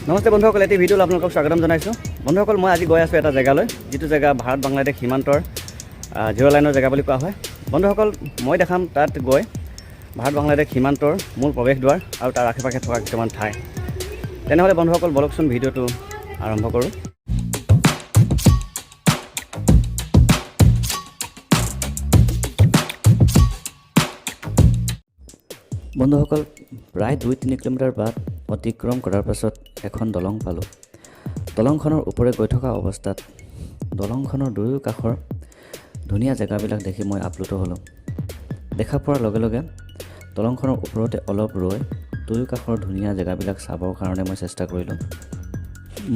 নমস্তে বন্ধুসকল, এটি ভিডিঅ'লৈ আপোনালোকক স্বাগতম জনাইছোঁ। বন্ধুসকল, মই আজি গৈ আছোঁ এটা জেগালৈ, যিটো জেগা ভাৰত বাংলাদেশ সীমান্তৰ জিৰ' লাইনৰ জেগা বুলি কোৱা হয়। বন্ধুসকল, মই দেখাম তাত গৈ ভাৰত বাংলাদেশ সীমান্তৰ মূল প্ৰৱেশদ্বাৰ আৰু তাৰ আশে পাশে থকা কিছুমান ঠাই। তেনেহ'লে বন্ধুসকল, বলকচোন, ভিডিঅ'টো আৰম্ভ কৰোঁ। বন্ধুসকল, প্ৰায় 2-3 কিলোমিটাৰ বাট অতিক্ৰম কৰাৰ পাছত এখন দলং পালোঁ। দলংখনৰ ওপৰে গৈ থকা অৱস্থাত দলংখনৰ দুয়ো কাষৰ ধুনীয়া জেগাবিলাক দেখি মই আপ্লুত হ'লোঁ। দেখা পোৱাৰ লগে লগে দলংখনৰ ওপৰতে অলপ ৰৈ দুয়ো কাষৰ ধুনীয়া জেগাবিলাক চাবৰ কাৰণে মই চেষ্টা কৰিলোঁ।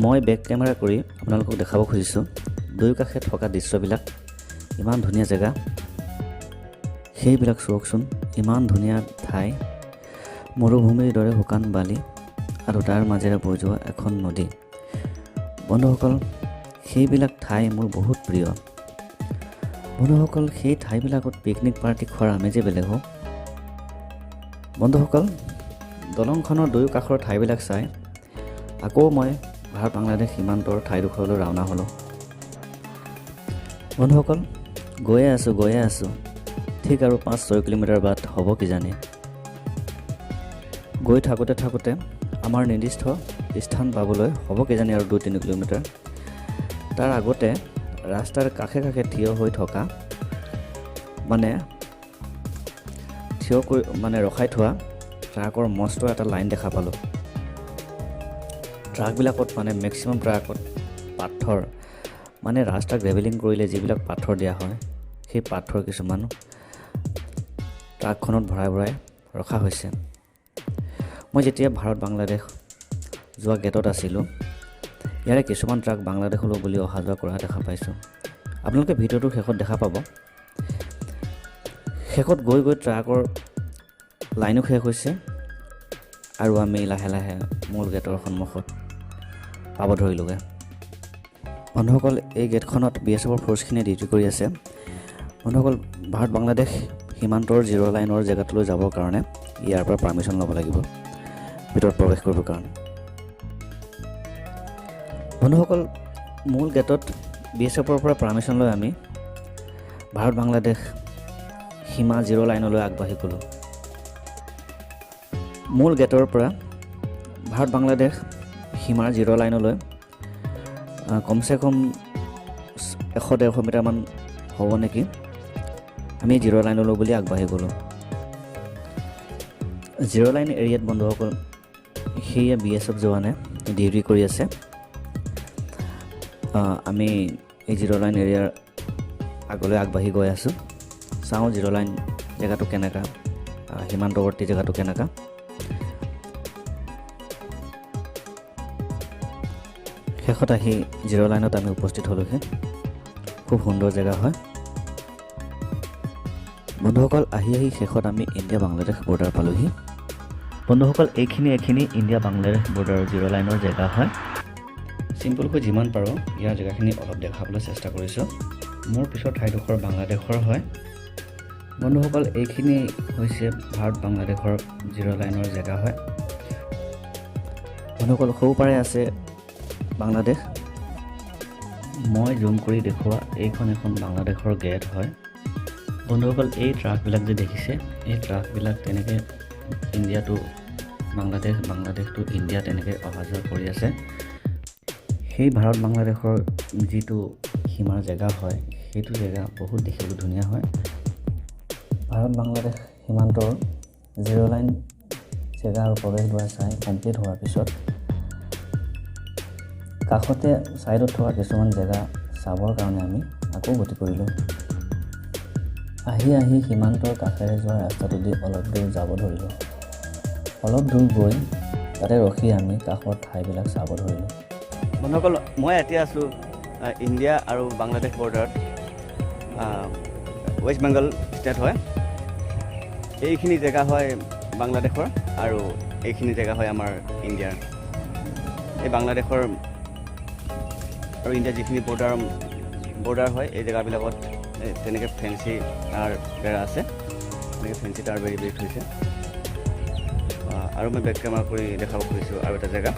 মই বেক কেমেৰা কৰি আপোনালোকক দেখাব খুজিছোঁ দুয়ো কাষে থকা দৃশ্যবিলাক। ইমান ধুনীয়া জেগা, সেইবিলাক চাওকচোন। ইমান ধুনীয়া ঠাই, মৰুভূমিৰ দৰে শুকান বালি আৰু তাৰ মাজেৰে বৈ যোৱা এখন নদী। বন্ধুসকল, সেইবিলাক ঠাই মোৰ বহুত প্ৰিয়। বন্ধুসকল, সেই ঠাইবিলাকত পিকনিক পাৰ্টি খোৱাৰ আমেজেই বেলেগ হওক। বন্ধুসকল, দলংখনৰ দুয়ো কাষৰ ঠাইবিলাক চাই আকৌ মই ভাৰত বাংলাদেশ সীমান্তৰ ঠাইডোখৰলৈ ৰাওনা হ'লোঁ। বন্ধুসকল, গৈয়ে আছোঁ, গৈয়ে আছোঁ, ঠিক আৰু 5-6 কিলোমিটাৰ বাট হ'ব কিজানি। গৈ থাকোঁতে থাকোঁতে আমাৰ নিৰ্দিষ্ট স্থান পাবলৈ হ'ব কিজানি আৰু 2-3 কিলোমিটাৰ। তাৰ আগতে ৰাস্তাৰ কাষে কাষে থিয় হৈ থকা, মানে থিয় কৰি, মানে ৰখাই থোৱা ট্ৰাকৰ মস্ত এটা লাইন দেখা পালোঁ। ট্ৰাকবিলাকত, মানে মেক্সিমাম ট্ৰাকত পাথৰ, মানে ৰাস্তা গ্ৰেভেলিং কৰিলে যিবিলাক পাথৰ দিয়া হয়, সেই পাথৰ কিছুমান ট্ৰাকখনত ভৰাই ভৰাই ৰখা হৈছে। মই যেতিয়া ভাৰত বাংলাদেশ যোৱা গেটত আছিলোঁ, ইয়াৰে কিছুমান ট্ৰাক বাংলাদেশলৈ বুলি অহা যোৱা কৰা দেখা পাইছোঁ। আপোনালোকে ভিডিঅ'টোৰ শেষত দেখা পাব। শেষত গৈ গৈ ট্ৰাকৰ লাইনো শেষ হৈছে আৰু আমি লাহে লাহে মূল গেটৰ সন্মুখত পাব ধৰিলোঁগৈ। বন্ধুসকল, এই গেটখনত বিএছএফৰ ফ'ৰ্চখিনিয়ে ডিউটি কৰি আছে। বন্ধুসকল, ভাৰত বাংলাদেশ সীমান্তৰ জিৰ' লাইনৰ জেগাটোলৈ যাবৰ কাৰণে ইয়াৰ পৰা পাৰ্মিশ্যন ল'ব লাগিব ভিতৰত প্ৰৱেশ কৰিবৰ কাৰণে। বন্ধুসকল, মূল গেটত বিএছএফৰ পৰা পাৰ্মিশ্যন লৈ আমি ভাৰত বাংলাদেশ সীমা জিৰ' লাইনলৈ আগবাঢ়ি গ'লোঁ। মূল গেটৰ পৰা ভাৰত বাংলাদেশ সীমাৰ জিৰ' লাইনলৈ কমচে কম 100-150 মিটাৰমান হ'ব নেকি। আমি জিৰ' লাইনলৈ বুলি আগবাঢ়ি গ'লোঁ। জিৰ' লাইন এৰিয়াত বন্ধুসকল, সেয়া বিএছএফ জোৱানে ডিউটি কৰি আছে। আমি এই জিৰ' লাইন এৰিয়াৰ আগলৈ আগবাঢ়ি গৈ আছোঁ। চাওঁ জিৰ' লাইন জেগাটো কেনেকুৱা, সীমান্তৱৰ্তী জেগাটো কেনেকুৱা। শেষত আহি জিৰ' লাইনত আমি উপস্থিত হ'লোহি। খুব সুন্দৰ জেগা হয়। বন্ধুসকল, আহি আহি শেষত আমি ইণ্ডিয়া বাংলাদেশ বৰ্ডাৰ পালোহি। বন্ধুসকল, এইখিনি ইণ্ডিয়া বাংলাদেশ বৰ্ডাৰৰ জিৰ' লাইনৰ জেগা হয়। চিম্পলকৈ যিমান পাৰোঁ ইয়াৰ জেগাখিনি অলপ দেখাবলৈ চেষ্টা কৰিছোঁ। মোৰ পিছৰ ঠাইডোখৰ বাংলাদেশৰ হয়। বন্ধুসকল, এইখিনি হৈছে ভাৰত বাংলাদেশৰ জিৰ' লাইনৰ জেগা হয়। বন্ধুসকল, সোঁপাৰে আছে বাংলাদেশ। মই জুম কৰি দেখুওৱা এইখন এখন বাংলাদেশৰ গেট হয়। বন্ধুসকল, এই ট্ৰাকবিলাক যে দেখিছে, এই ট্ৰাকবিলাক তেনেকৈ India to Bangladesh, Bangladesh to India তেনেকৈ অহা যোৱা কৰি আছে। সেই ভাৰত বাংলাদেশৰ যিটো সীমাৰ জেগা হয়, সেইটো জেগা বহুত দেখিবলৈ ধুনীয়া হয়। ভাৰত বাংলাদেশ সীমান্তৰ জিৰ' লাইন জেগা আৰু প্ৰৱেশদ্বাৰ চাই কমপ্লিট হোৱাৰ পিছত কাষতে ছাইডত থকা কিছুমান জেগা চাবৰ কাৰণে আমি আকৌ গতি কৰিলোঁ। আহি আহি সীমান্তৰ কাষেৰে যোৱা ৰাস্তাটোদি অলপ দূৰ যাব ধৰিলোঁ। অলপ দূৰ গৈ তাতে ৰখি আমি কাষৰ ঠাইবিলাক চাব ধৰিলোঁ। বন্ধুসকল, মই এতিয়া আছোঁ ইণ্ডিয়া আৰু বাংলাদেশ বৰ্ডাৰত, ৱেষ্ট বেংগল ষ্টেট হয়। এইখিনি জেগা হয় বাংলাদেশৰ আৰু এইখিনি জেগা হয় আমাৰ ইণ্ডিয়াৰ। এই বাংলাদেশৰ আৰু ইণ্ডিয়াৰ যিখিনি বৰ্ডাৰ হয়, এই জেগাবিলাকত এই তেনেকৈ ফেঞ্চি তাঁৰ বেৰা আছে। তেনেকৈ ফেঞ্চি তাঁৰ বেৰি বেৰি থৈছে। আৰু মই বেক কেমেৰা কৰি দেখাব খুজিছোঁ আৰু এটা জেগা।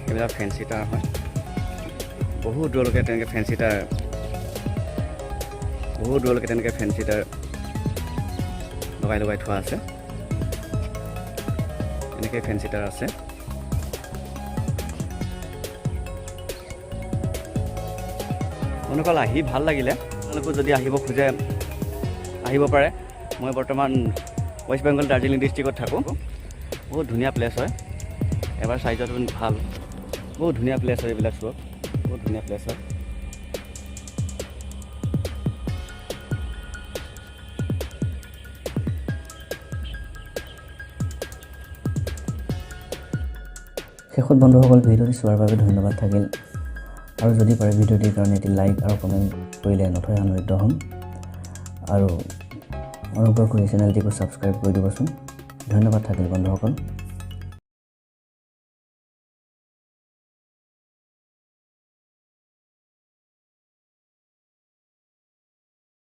এইবিলাক ফেঞ্চি তাঁৰ হয়। বহুত দূৰলৈকে তেনেকৈ ফেঞ্চি তাঁৰ, বহুত দূৰলৈকে তেনেকৈ ফেঞ্চি তাঁৰ লগাই লগাই থোৱা আছে। এনেকৈ ফেঞ্চি তাঁৰ আছে। বন্ধুসকল, আহি ভাল লাগিলে। আপোনালোকো যদি আহিব খোজে, আহিব পাৰে। মই বৰ্তমান ৱেষ্ট বেংগল দাৰ্জিলিং ডিষ্ট্ৰিক্টত থাকোঁ। বহুত ধুনীয়া প্লেচ হয়, এবাৰ চাই যোৱাটো ভাল। বহুত ধুনীয়া প্লেচ হয় এইবিলাক চোৱা, বহুত ধুনীয়া প্লেচ হয়। শেষত বন্ধুসকল, ভিডিঅ'টি চোৱাৰ বাবে ধন্যবাদ থাকিল আৰু যদি পাৰে ভিডিঅ'টিৰ কাৰণে এটি লাইক আৰু কমেণ্ট কৰিলে নথৈ আনন্দিত হ'ম আৰু অনুগ্ৰহ কৰি চেনেলটিকো ছাবস্ক্ৰাইব কৰি দিবচোন। ধন্যবাদ থাকিল বন্ধুসকল।